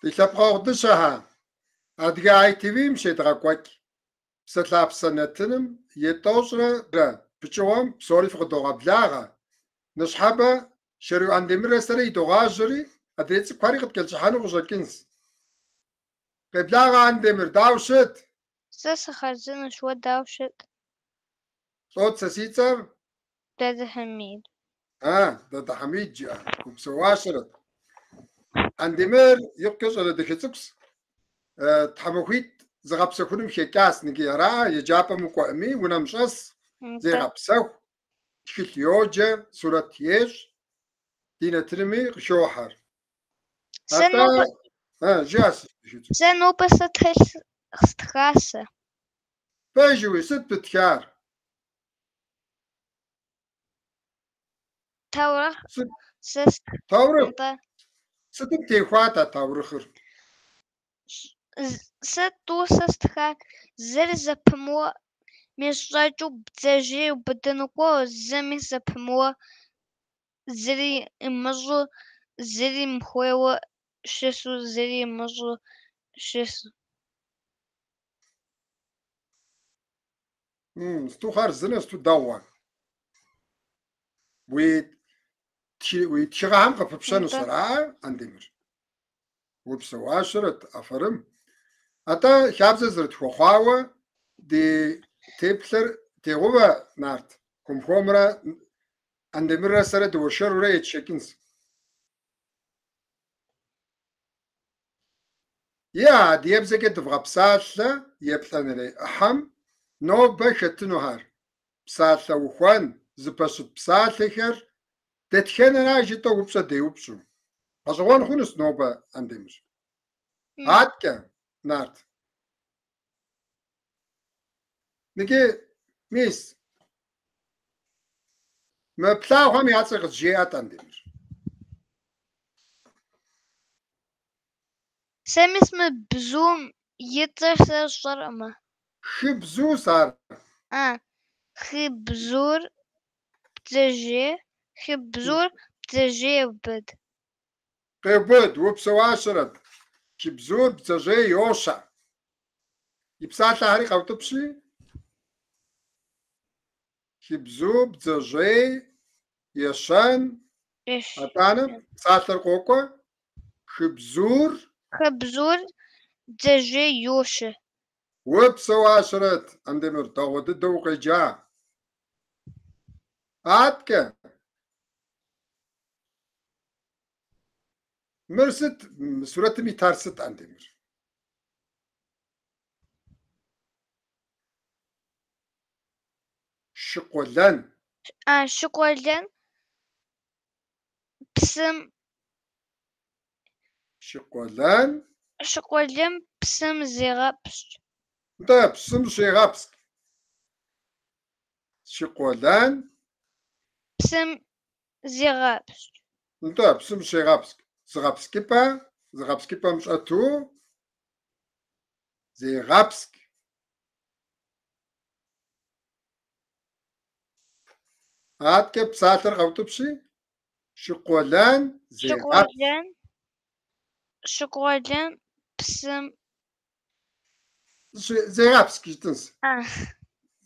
Ди лъэпкъэгъу дыщэхэ, Адыгэ ITV-м щедгъэкӏуэкӏ Псэлъапсэ нэтыным и тӏощӏрэ пычыгъуэм псори фыкъыдогъэблагъэ. Ныщхьэбэ Шэру Андемыррэ сэрэ идогъажьэри, адрей цӏыкӏухэри къыткӏэлъыщӏыхьэну къыщӏэкӏынщ. Къеблагъэ, Андемыр, дауэ ущыт? Сэ сыхъарзынэщ, уэ дауэ ущыт? Лӏот сэ си цӏэр? Дадэ Хьэмид. А, Дадэ Хьэмид жыӏэ, упсэуащэрэт. Андемыр икъукӏэ щӏалэ дахэ цӏыкӏущ. Тхьэмахуитӏ зыгъэпсэхуным хэкӏащ ныджы, ара, еджапӏэм укӏуэӏыми, унэм щӏэс, зегъэпсэху, тхылъ йоджэ, сурэт ещӏ, ди нэтынми къыхохьэр. Атӏэ, жыӏэ, си дахэ цӏыкӏу. Сэ нобэ сэ тхылъ стха сэ. Пэжуи, сыт птхар? Таурыхъ Сыт? сэ стх. Таурыхъ? Нтӏэ. Сытым техуат а таурыхъыр? Сэ тӏу сэ стха, зыр зэпымыуэ мещӏэкӏыу бдзэжьей иубыдыну кӏуэуэ, зыми зэпымыуэ зыри имыщӏу, зыри мыхуейуэ щысу, зыри имыщӏу щысу. Сыту хъарзынэ, сыту дэгъуэ. Уи уи тхыгъэхэм къыпыпщэнущ, ара, Андемыр? Упсэуащэрэт, афэрым. Атӏэ, хабзэ зэрытхуэхъуауэ, ди теплъэр тегъэувэ, Нарт. Хуэм-хуэмурэ Андемыррэ сэрэ дыуэршэрурэ етшэкӏынщ. Иӏэ, адыгэбзэкӏэ дывгъэпсалъэ еплӏанэрей ӏыхьэм нобэ хэтынухэр, псалъэ ухуэн, зэпэщыт псалъэхэр дэтхэнэра жытӏэу упщӏэ деупщӏу. Гъэщӏэгъуэн хъунущ нобэ, Андемыр. Аткӏэ, Нарт. Ныджы, мис, мы плъагъухэм я цӏэр къызжеӏэт, Андемыр. Сэ мис мы бзум и цӏэр сэ сщӏэркъымэ. Хыбзущ ар. А, хыбзур бдзэжьей, хыбзур бдзэжьей еубыд. Къеубыд, упсэуащэрэт. Хыбзур бдзэжьей йощэ. И псалъэхэри къэутӏыпщи. Хыбзу, бдзэжьей, ещэн. Атӏанэ псалъэр къокӏуэ. Хыбзур. Хыбзур бдзэжьей йощэ. Упсэуащэрэт, Андемыр, дэгъуэ дыдэу укъеджа. Аткӏэ. Мыр сыт, мы сурэтым итар сыт, Андемыр? Шыкъуэлэн. А, шыкъуэлэн псым. Шыкъуэлэн. Шыкъуэлэн псым зегъэпскӏ. Нтӏэ, псым щегъэпскӏ. Шыкъуэлэн. Псым зегъэпскӏ. Нтӏэ, псым щегъэпскӏ. Зыгъэпскӏыпӏэ, зыгъэпскӏыпӏэм щӏэту зегъэпскӏ. Аткӏэ псалъэр къэутӏыпщи, шыкъуэлэн зегъэпскӏ. Шыкъуэлэн, шыкъуэлэн псым Зегъэпскӏ жытӏынщ. А.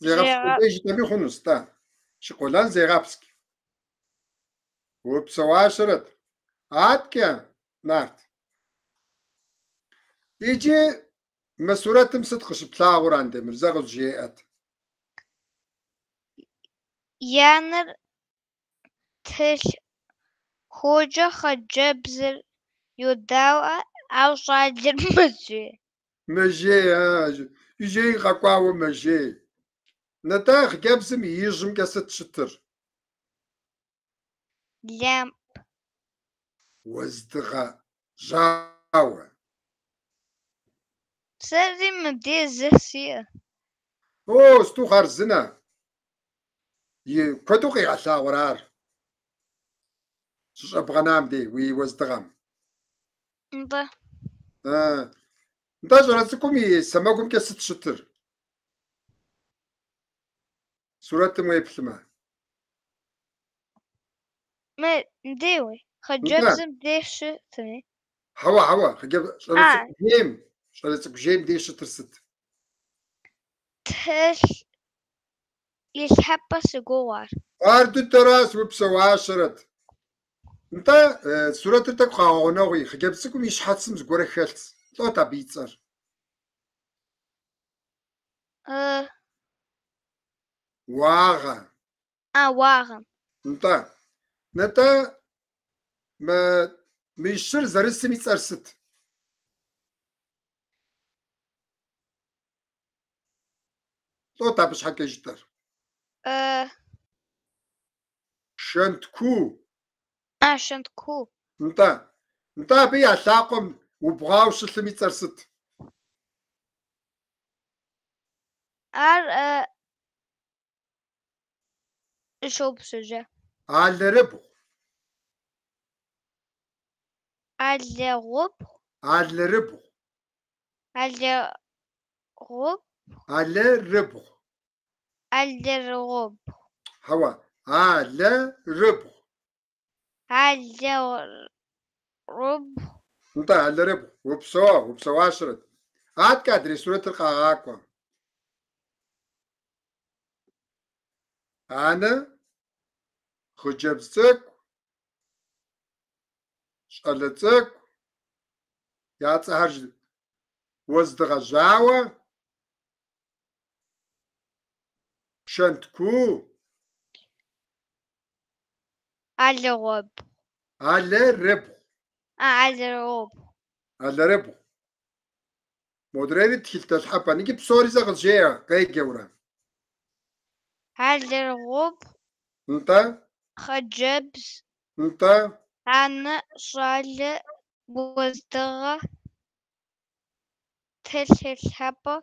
Зегъэпскӏ къудей жытӏэми хъунущ, тӏэ. Шыкъуэлэн зегъэпскӏ. Упсэуащэрэт. Аткӏэ, Нарт. Иджы мы сурэтым сыт къыщыплъагъур, Андемыр, зэ къызжеӏэт. И анэр тхылъ хуоджэ, хъыджэбзыр йодаӏуэ, ауэ щӏалэр мэжей. Мэжей, а, и жей къэкӏуауэ мэжей. Нтӏэ, хъыджэбзым и ижьымкӏэ сыт щытыр? Лямпӏ. Уэздыгъэ жьауэ. Сэри мыбдеж зы сиӏэ. О, сыту хъарзынэ. И куэду къигъэлъагъуэрэ ар? Щыщӏэбгъэнам дей уи уэздыгъэм. Нтӏэ. Нтӏэ, щӏалэ цӏыкӏум и сэмэгумкӏэ сыт щытыр? Сурэтым уеплъмэ. Мы мдеуи, хъыджэбзым дей щытми. Хьэуэ, хьэуэ, хъыджэбз, щӏалэ цӏыкӏу жейм, щӏалэ цӏыкӏу жейм дей щытыр сыт? Тхылъ илъхьэпӏэ си гугъу ар. Ар дыдэращ, упсэуащэрэт. Нтӏэ, сурэтыр тӏэкӏу къэгъэгъунэгъуи, хъыджэбз цӏыкӏум и щхьэцым зыгуэрэ хэлъщ. Лӏот абы и цӏэр? Уагъэ. А, уагъэ. Нтӏэ. Нтӏэ, мы щыр зэрысым и цӏэр сыт? Лӏот абы щхьэкӏэ жытӏэр? Шэнтку. А, шэнтку. Нтӏэ. Нтӏэ, абы я лъакъуэм убгъуауэ щылъым и цӏэр сыт? Ар щопщэжэ. Алэрыбгъу. Алэгъубгъу. Алэрыбгъу. Алэгъубгъу. Алэрыбгъу. Алэрыгъубгъу. Хьэуэ, алэрыбгъу. Алэрыбгъу. Нтӏэ, алэрыбгъу. Упсэу, упсэуащэрэт. Аткӏэ адрей сурэтыр къагъакӏуэ. Анэ, хъыджэбз цӏыкӏу, щӏалэ цӏыкӏу, я цӏэхэр уэздыгъэ жьауэ, шэнтку. Алэгъуэбгъу. Алэрыбгъу. А, алэрыбгъу. Алэрыбгъу. Модрейри тхылъ дэлъхьэпӏэ. Иджы псори зэ къызжеӏэ, къеджэурэ. Алэрыбгъу. Нтӏэ. Хъыджэбз. Нтӏэ. Анэ, щӏалэ, уэздыгъэ, тхылъ илъхьэпӏэ.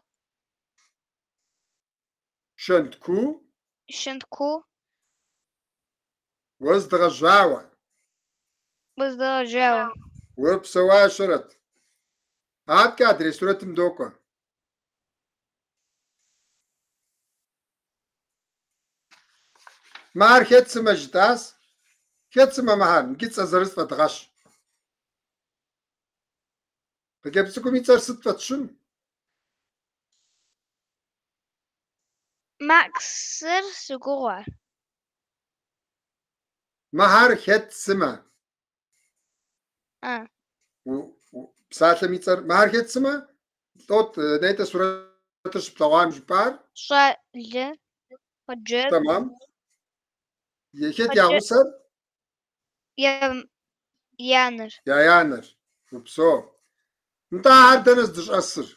Шэнтку. Шэнтку. Уэздыгъэ жьауэ. Уэздыгъэ жьауэ. Упсэуащэрэт. Аткӏэ адрей сурэтым докӏуэ. Мыхэр хэт сымэ жытӏащ. Хэт сымэ мыхэр? Иджы цӏэ зырыз фӏэдгъэщ. Хъыджэбз цӏыкӏум и цӏэр сыт фӏэтщын? Максыр си гугъу ар. Мыхэр хэт сымэ? А. Псалъэм и цӏэр мыхэр хэт сымэ? Лӏот, нетӏэ сурэтыр щыплъэгъуам жыпӏар? Щӏалэ, хъыджэбз. Тэмам. Хэт я гъусэр? Я анэр. Я анэр. Упсэу. Нтӏэ, ар дэнэ здыщӏэсыр?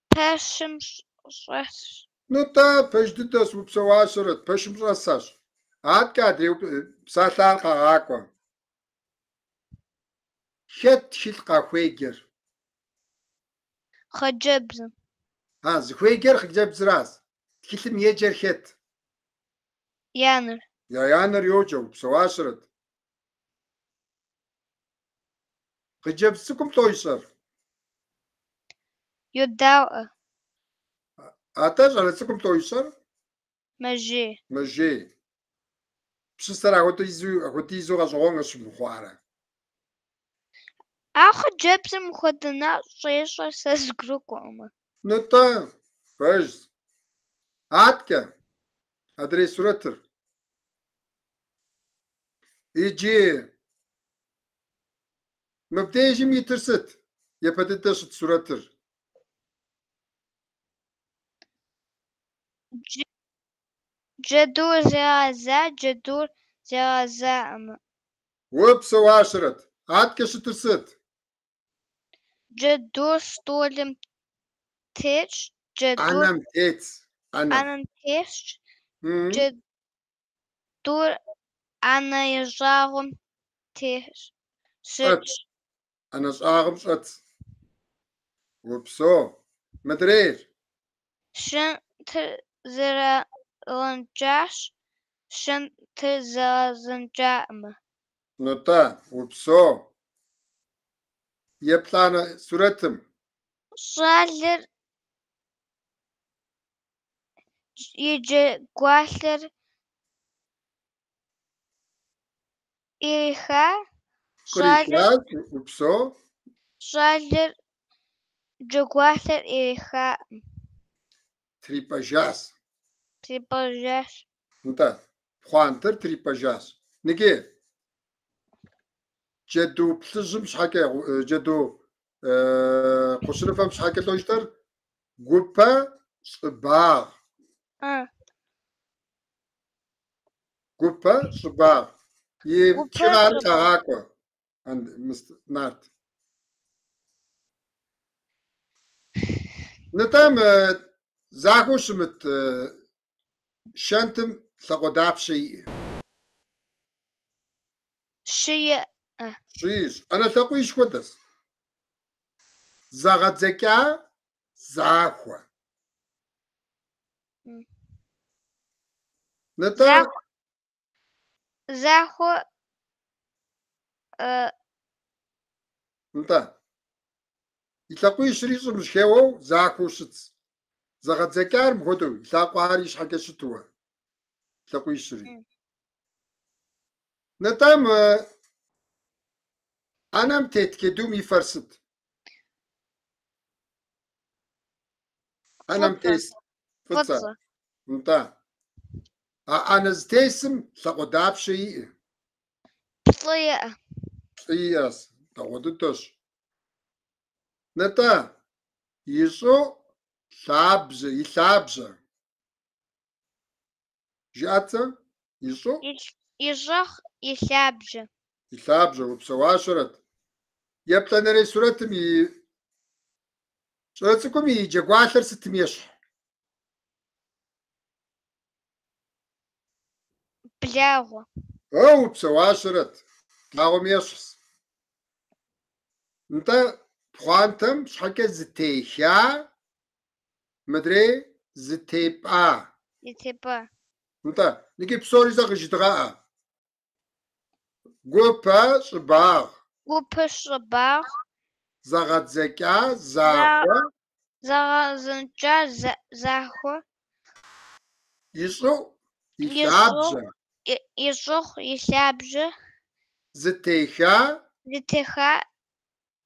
Пэшым щӏэсщ. Нтӏэ, пэж дыдэщ, упсэуащэрэт, пэшым щӏэсащ. Аткӏэ адрей псалъэр къэгъакӏуэ. Хэт тхылъ къахуеджэр? Хъыджэбзым. А, зыхуеджэр хъыджэбзыращ. Тхылъым еджэр хэт? И анэр. Я анэр йоджэ, упсэуащэрэт. Хъыджэбз цӏыкӏум лӏо ищӏэр? Йодаӏуэ. Атӏэ, щӏалэ цӏыкӏум лӏо ищӏэр? Мэжей. Мэжей. Пщысэр апхуэдизу гъэщӏэгъуэн къыщымыхъуарэ? А хъыджэбзым хуэдэ нэщӏ щӏещӏэр сэ згурыӏуэкъым. Нтӏэ, пэжщ. Аткӏэ, адрей сурэтыр. Иджы мыбдежым итыр сыт? Япэ дыдэ щыт сурэтыр. Джэдур зегъэза, джэдур зегъэзаӏымэ. Упсэуащэрэт. Аткӏэ щытыр сыт? Джэдур стӏолым тетщ, джэдур ӏэнэм тетщ. ӏэнэм. ӏэнэм тесщ. Джэдур ӏэнэ ищӏагъым тесщ. Щӏэтщ. ӏэнэ щӏагъым щӏэтщ. Упсэу. Мыдрейр. Шэнтыр зэралъэнкӏащ. Шэнтыр зэгъэзэнкӏакъымэ. Нтӏэ, упсэу. Еплӏанэ сурэтым. Щӏалэр и джэгуалъэр ириха. Щӏалэр Кърихащ, упсэу. Щӏалэр джэгуалъэр ирихакъым. Трипӏэжащ. Трипӏэжащ. Нтӏэ, пхъуантэр трипӏэжащ. Ныги, джэду плъыжьым щхьэкӏэ, джэду кхъуэщыныфэм щхьэкӏэ лӏо жытӏэр гупэ щӏыбагъ. Гупэ щӏыбагъ. И Гупэ тхыгъэр щӏыбагъ. къэгъакӏуэ, Нарт. Нтӏэ, мы захуэу щымыт шэнтым лъакъуэ дапщэ иӏэ? Щы иӏэ. Щы иӏэщ. ӏэнэ лъакъуищ хуэдэщ. Зэгъэдзэкӏа захуэ. Нтӏэ. Захуэ. Нтӏэ. И лъакъуищри щӏым щыхеуэу захуэу щытщ. Зэгъэдзэкӏар мыпхуэдэу, и лъакъуэхэр и щхьэкӏэ щытуэ. Лъакъуищри. Нтӏэ, мы ӏэнэм тет джэдум и фэр сыт? ӏэнэм Фӏыцӏэ. тес. Фӏыцӏэ. Фӏыцӏэ. Нтӏэ. А ӏэнэ зытесым лъакъуэ дапщэ иӏэ? Плӏы иӏэ. Плӏы иӏэщ. Дэгъуэ дыдэщ. Нтӏэ, и щӏыӏу лъабжьэ, и лъабжьэ. Жыӏэт зэ, и щӏыӏу? И щӏыӏу, и лъабжьэ. И лъабжьэ, упсэуащэрэт. Еплӏанэрей сурэтым и щӏалэ цӏыкӏум и джэгуалъэр сытым ещхь? Благъуэ. О, упсэуащэрэт. Благъуэм ещхьщ. Нтӏэ, пхъуантэм щхьэкӏэ зытеха, мыдрей зытепӏа. Зытепӏа. Нтӏэ, ныги псори зэ къыжыдгъэӏэ. Гупэ щӏыбагъ. Гупэ щӏыбагъ. Зэгъэдзэкӏа захуэ. Зэгъэзэнкӏа захуэ. И щӏыӏу, и лъабжьэ. И щӏыӏу, и лъабжьэ. Зытеха. Зытеха,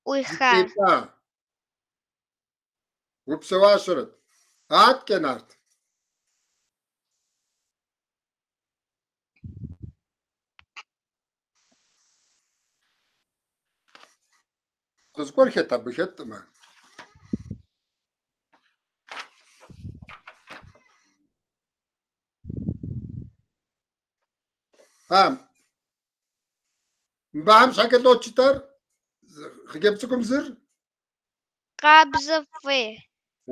ӏуиха. Зытепӏа. Упсэуащэрэт. Аткӏэ, Нарт. Зыгуэр хэт абы хэтӏымэ. А, мыбыхэм щхьэкӏэ лӏо жытӏэр, хъыджэбз цӏыкӏум зыр? Къабзэ фӏей.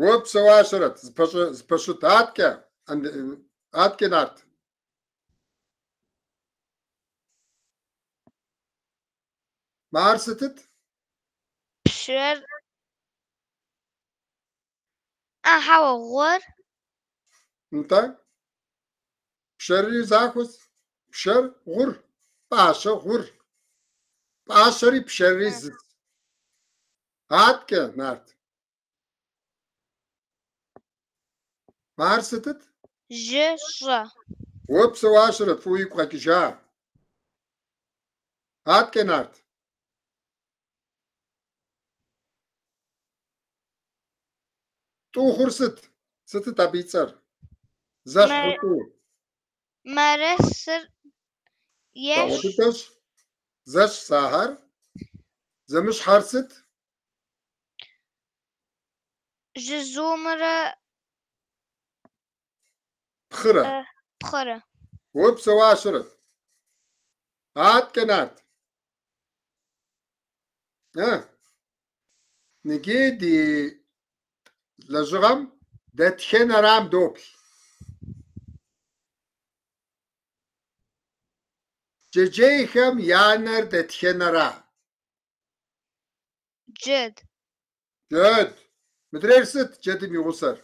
Упсэуащэрэт, зыпэщыт аткӏэ, аткӏэ, Нарт. Мар сытыт? Пшэр. А, хьэуэ, гъур. Нтӏэ. Пшэрри захуэщ. Пшэр гъур, пӏащэ гъур. Пӏащэри пшэрри зыщ. Аткӏэ, Нарт. Мар сытыт? Жьы, щӏы. Упсэуащэрэт, фӏыуэ игу къэкӏыжа. Аткӏэ, Нарт. Тӏу хъур сыт? Сытыт абы и цӏэр? Зэщхьу тӏу. Мэрысыр Дэгъуэ ещхь. дыдэщ. Зэщхьщ ахэр. Зэмыщхьэр сыт? Жызумрэ Пхъырэ. Пхъырэ. Упсэуащэрэт. Аткӏэ, Нарт. Ныги ди лэжьыгъэм дэтхэнэрам доплъ. Джэджьейхэм я нэр дэтхэнэра? Джэд. Джэд. Мыдрейр сыт джэдым и гъусэр?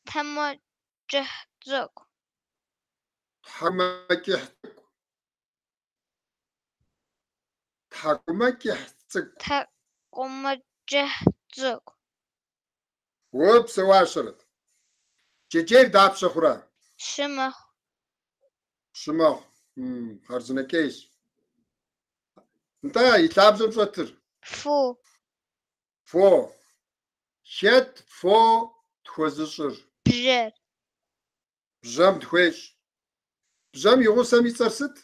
Тхьэкӏумэкӏыхь цӏыкӏу. Тхьэкӏумэкӏыхь цӏыкӏу. Тхьэкӏумэкӏыхь цӏыкӏу. Тхьэкӏумэкӏыхь цӏыкӏу. Упсэуащэрэт. Джэджьейр дапщэ хъурэ? Щы мэхъу. Щы мэхъу. Хъарзынэкӏейщ. Нтӏэ, и лъабжьэм щӏэтыр? Фо. Фо. Хэт фо тхуэзыщӏыр? Бжьэр. Бжьэм тхуещӏ. Бжьэм и гъусэм и цӏэр сыт?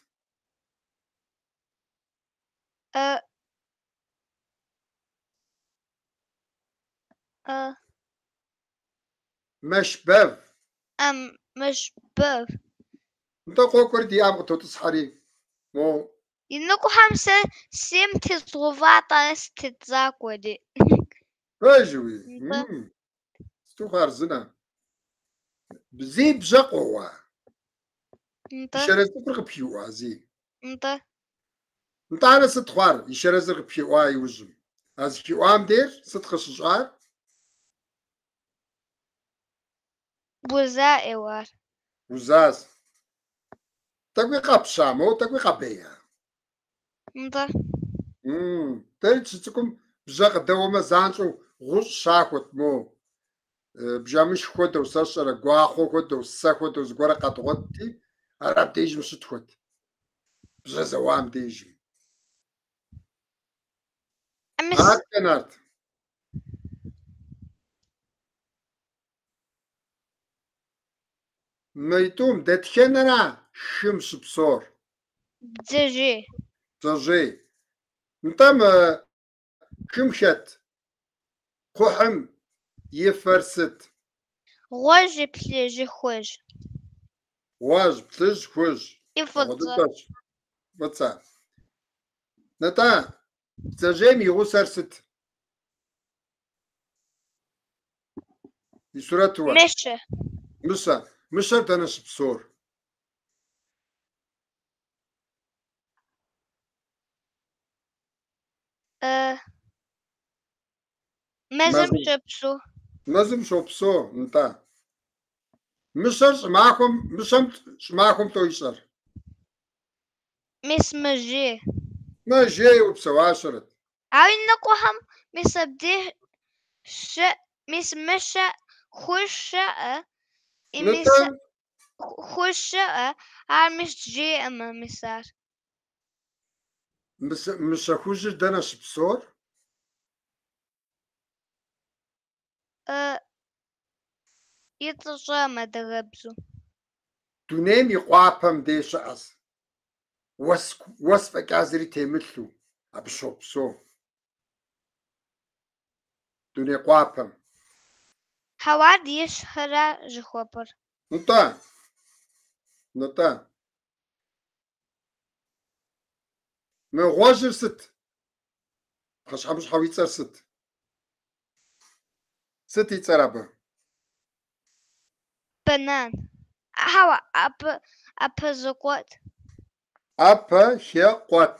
Мэшбэв. Мэшбэв. Нтӏэ къокӏуэри ди ӏэм къытотӏысхьэри, мо. Иныкъуэхэм сэ сейм тезгъэува, атӏанэ сытедзакӏуэри. Пэжуи? Нтӏэ. Сыту хъарзынэ. Зи бжьэ къоуа? Нтӏэ. И шэрэз цӏыкӏур къыпхиӏуа зи? Нтӏэ. Нтӏанэ сыт хъуар и шэрэзыр къыпхиӏуа иужьым? А зыхиӏуам дээр сыт къыщыщӏар? Уза ӏейуэ ар. Узащ. Тӏэкӏуи къэпща, моуэ тӏэкӏуи къэбея? Нтӏэ. Дэри дыщыцӏыкӏум бжьэ къыдэуэмэ занщӏэу гъущӏ щахуэт мо. Бжэмышх хуэдэу, сэ сщӏэрэ, гуахъуэ хуэдэу, сэ хуэдэу зыгуэрэ къэдгъуэтти, ар абдежым щытхуэт, бжьэ зэуам дежым. Адэкӏэ, Нарт. Мыйтӏум дэтхэнэра хым щыпсэур? Бдзэжьей. Бдзэжьей. Нтӏэ мы хым хэт кхъухьым и фэр сыт? Гъуэжь, плъыжь, хужь. Гъуэжь, плъыжь, хужь. И фӏыцӏэ. Фӏыцӏэ. Нтӏэ, бдзэжьейм и гъусэр сыт? И сурэтуэ. Мыщэ. Мыщэ. Мыщэр дэнэ щыпсэур? Мэзым щопсэу. Мэзым щопсэу, нтӏэ. Мыщэр щӏымахуэм, мыщэм щӏымахуэм лӏо ищӏэр? Мис мэжей. Мэжей, упсэуащэрэт. Ауэ иныкъуэхэм мис абдеж мис мыщэ хужь щыӏэ, и мис Нтӏэ. хужь щыӏэ, ар мис жейӏымэ, мис ар. Мыщэ хужьыр дэнэ щыпсэур? И цӏэр сщӏэӏым адыгэбзэу. Дунейм и къуапэм дей щыӏэщ. Уэс, уэс фӏэкӏа зыри темылъу, абы щопсэу. Дуней къуапэм. Хьэуар ищхъэрэ жыхуэпӏэр. Нтӏэ, нтӏэ. Мы гъуэжьыр сыт? Пхъэщхьэмыщхьэу и цӏэр сыт? Сыт и цӏэр абы? Банан. Хьэуэ, ӏэпэ, ӏэпэ зэгуэт. ӏэпэхэкъуэт.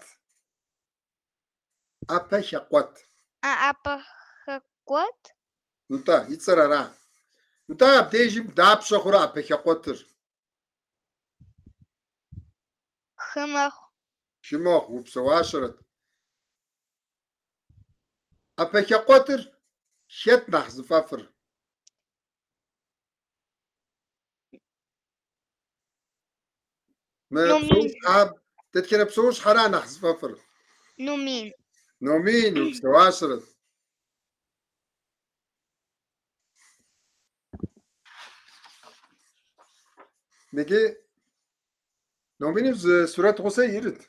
ӏэпэхэкъуэт. А ӏэпэхэкъуэт? Нтӏэ, и цӏэр ара? Нтӏэ, абдежым дапщэ хъурэ ӏэпэхэкъуэтыр? Хы мэхъу. Хы мэхъу, упсэуащэрэт. Ӏэпэхэкъуэтыр хэт нэхъ зыфӏэфӏыр? Мы Номин. псэущхьэ, дэтхэнэ псэущхьэра нэхъ зыфӏэфӏыр? Номин. Номин, упсэуащэрэт. Мыгы номиным зы сурэт гъусэ ирыт.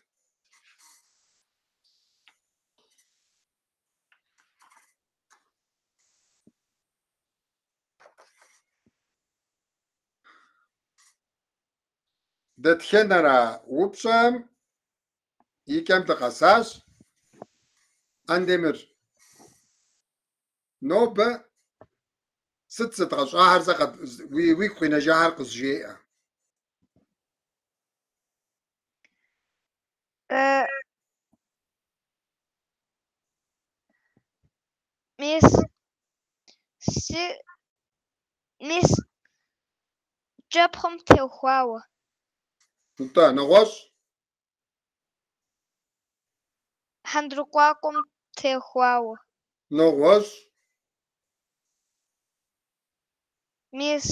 Дэтхэнэра упщӏэм и кӏэм дыкъэсащ. Андемыр, нобэ сыт зэдгъэщӏахэр зэ уигу къинэжахэр къызжеӏэ. Мис си мис кӏэпхъым теухуауэ. Нтӏэ, нэгъуэщӏ? Хьэндыркъуакъуэм теухуауэ. Нэгъуэщӏ? Мис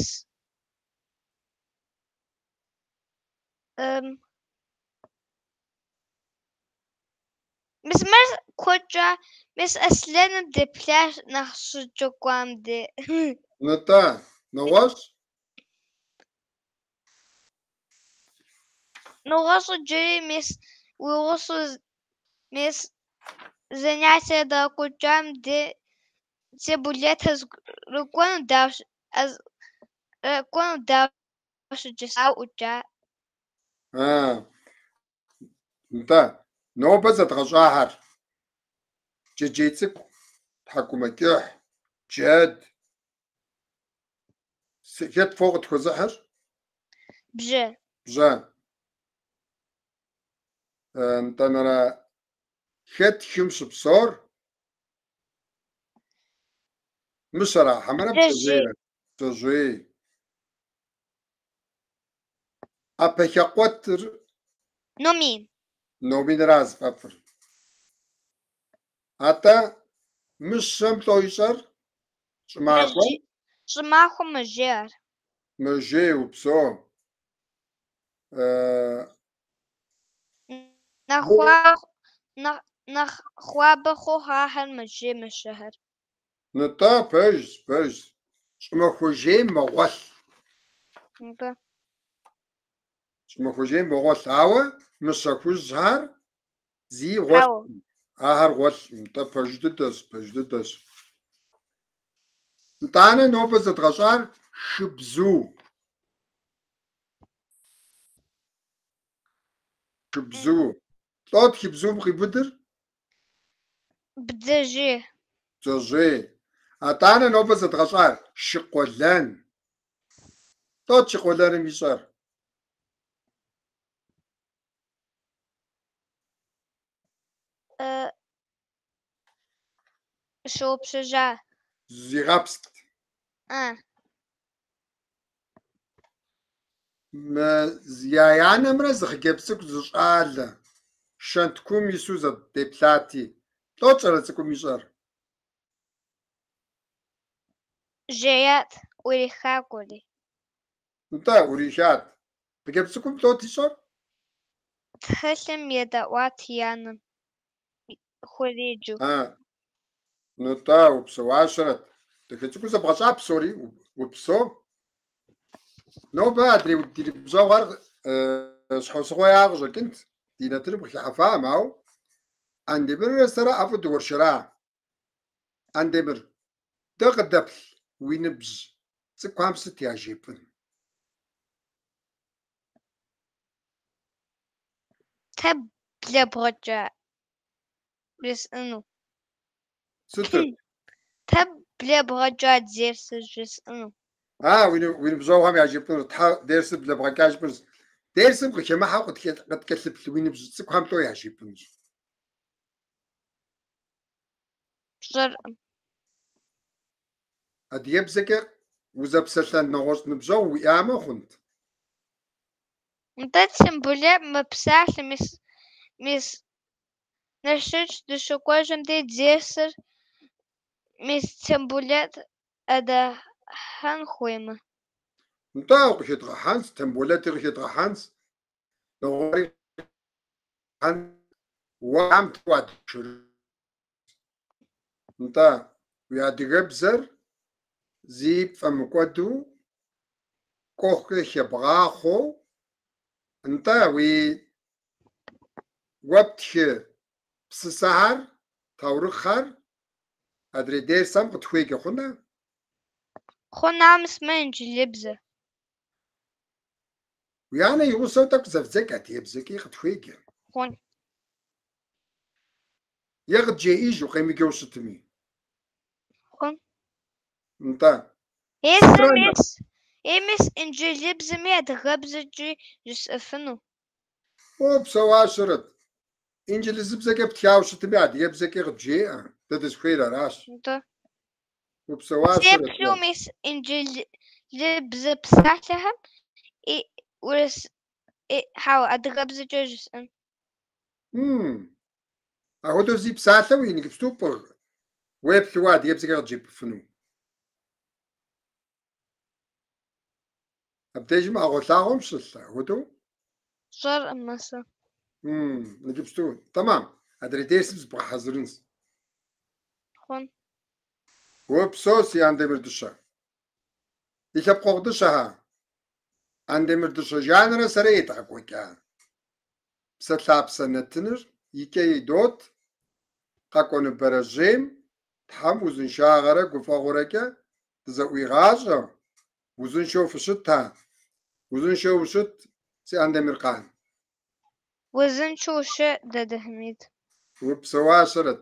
мис мыр куэдкӏэ, мис Аслъэным деплъащ нэхъ щыджэгуам де. Нтӏэ, нэгъуэщӏ? Нэгъуэщӏ иджыри мис уи гъусэу мис занятие дгъэкӏуэкӏам де Тембулэт зэрыкӏуэну кӏуэну дауэ щыжысӏау ӏукӏа. А, нтӏэ, нобэ зэдгъэщӏахэр. Джэджьей цӏыкӏу, тхьэкӏумэкӏыхь, джэд. Хэт фо къытхуэзыхьыр? Бжьэ. Бжьэ. Нтӏэнэрэ, хэт хым щыпсэур? Мыщэра, хьэмэрэ Бдзэжьей. бдзэжьейрэ? Бдзэжьей. ӏэпэхэкъуэтыр Номин. Номинра зыфӏэфӏыр. Атӏэ, мыщэм лӏо ищӏэр? Щӏымахуэм? Щӏымахуэм мэжей ар. Мэжей, упсэу. Нэхъ хуабэ хъуху ахэр мэжей мыщэхэр. Нтӏэ, пэжщ, пэжщ. Щӏымахуэ жейм мэгъуэлъ. Нтӏэ. Щӏымахуэ жейм мэгъуэлъ, ауэ мыщэ хужьхэр зи Хьэуэ. гъуэлъкъым. Ахэр гъуэлъкъым. Нтӏэ, пэж дыдэщ, пэж дыдэщ. Нтӏанэ нобэ зэдгъэщӏар шыбзу. Шыбзу. Лӏот шыбзум къиубыдыр? Бдзэжьей. Бдзэжьей. Атӏанэ нобэ зэдгъэщӏар шыкъуэлэн. Лӏот шыкъуэлэным ищӏэр? Щыгъупщэжа. Зигъэпскӏт. А. Мы я анэмрэ зы хъыджэбз цӏыкӏу зы щӏалэ шэнткум ису зэдеплъати, лӏот щӏалэ цӏыкӏум ищӏэр? Жеят, ӏуриха кӏуэри. Нтӏэ, ӏурихат. Хъыджэбз цӏыкӏум лӏот ищӏэр? Тхылъым едэӏуат и анэм хуриджэу. А, нтӏэ, упсэуащэрэт. Дахэ цӏыкӏуу зэбгъэщӏа псори, упсэу. Нобэ адрей ди ныбжьэгъухэр щхьэусыгъуэ яӏэ къыщӏэкӏынт, ди нэтыным къыхыхьэфакъым, ауэ Андемыррэ сэрэ ӏэфӏу дыуэршэра. Андемыр, дэ къыдэплъ уи ныбжь цӏыкӏухэм сыт яжепӏэн? Тхьэ блэбгъэкӏа жысӏэну. Сытыр? Тхьэ блэбгъэкӏа дерсыр жысӏэну. А, уи ныбжьэгъухэм яжепӏэнур, тхьэ дерсыр блэбгъэкӏа жыпӏэнущ. Дерсым къыхэмыхьэу къыткӏэлъыплъ уи ныбжь цӏыкӏухэм лӏо яжепӏэнущ. Пщӏэркъым. Адыгэбзэкӏэ узэпсэлъэн нэгъуэщӏ ныбжьэгъу уиӏамэ хъунт? Нтӏэ, Тембулэт мэпсалъэ, мис, мис Налшыч дыщыкӏуэжым дей дерсыр мис Тембулэт ӏэдгъэхьэн хуеймэ. Нтӏэ, къыхедгъэхьэнщ, Тембулэти къыхедгъэхьэнщ, нэгъуэри Нтӏэ, уи адыгэбзэр зи пфӏэмыкӏуэду кӏуэхукӏэ хэбгъахъуэу, нтӏэ, уи уэ птхы псысэхэр, таурыхъхэр адрей дерсхэм къытхуеджэ хъунэ? Хъун, мис мыр инджылыбзэ. Уи анэ и гъусэу тӏэкӏу зэвдзэкӏ адыгэбзэкӏи къытхуеджэ. Хъун. Е къыджеӏэж укъемыджэу щытми. Хъун. Нтӏэ. Е Сыт сэ рэ- мис, е мис инджылыбзэми адыгэбзэкӏи жысӏэфыну. О, псэуащэрэт. Инджылызыбзэкӏэ птхауэ щытми, адыгэбзэкӏи къыджеӏэ. Дэ дызыхуейр аращ. Нтӏэ. Упсэуащэрэт. Сеплъу мис инджылыбзэ псалъэхэм и урыс Хьэуэ, адыгэбзэкӏэ жысӏэн. Ахуэдэу зи псалъэу иджыпсту пӏыгъ, уеплъыуэ адыгэбзэкӏэ къыджепӏыфыну. Абдежым ӏэгъуэлъагъуэм щылъ ахуэдэу? Сщӏэркъым сэ. Иджыпсту, тэмам, адрей дерсым зыбгъэхьэзырынщ. Хъун. Упсэу, си Андемыр дыщэ. Ди лъэпкъэгъу дыщэхэ, Андемыр дыщэ Жаннэрэ сэрэ едгъэкӏуэкӏа Псэлъапсэ нэтыныр икӏэ идот, къэкӏуэну бэрэжьейм Тхьэм узыншагъэрэ гуфӏэгъуэрэкӏэ дызэӏуигъащӏэ, узыншэу фыщыт, узыншэу ущыт, си Андемыркъан. Узыншэу ущыт, Дадэ Хьэмид. Упсэуащэрэт.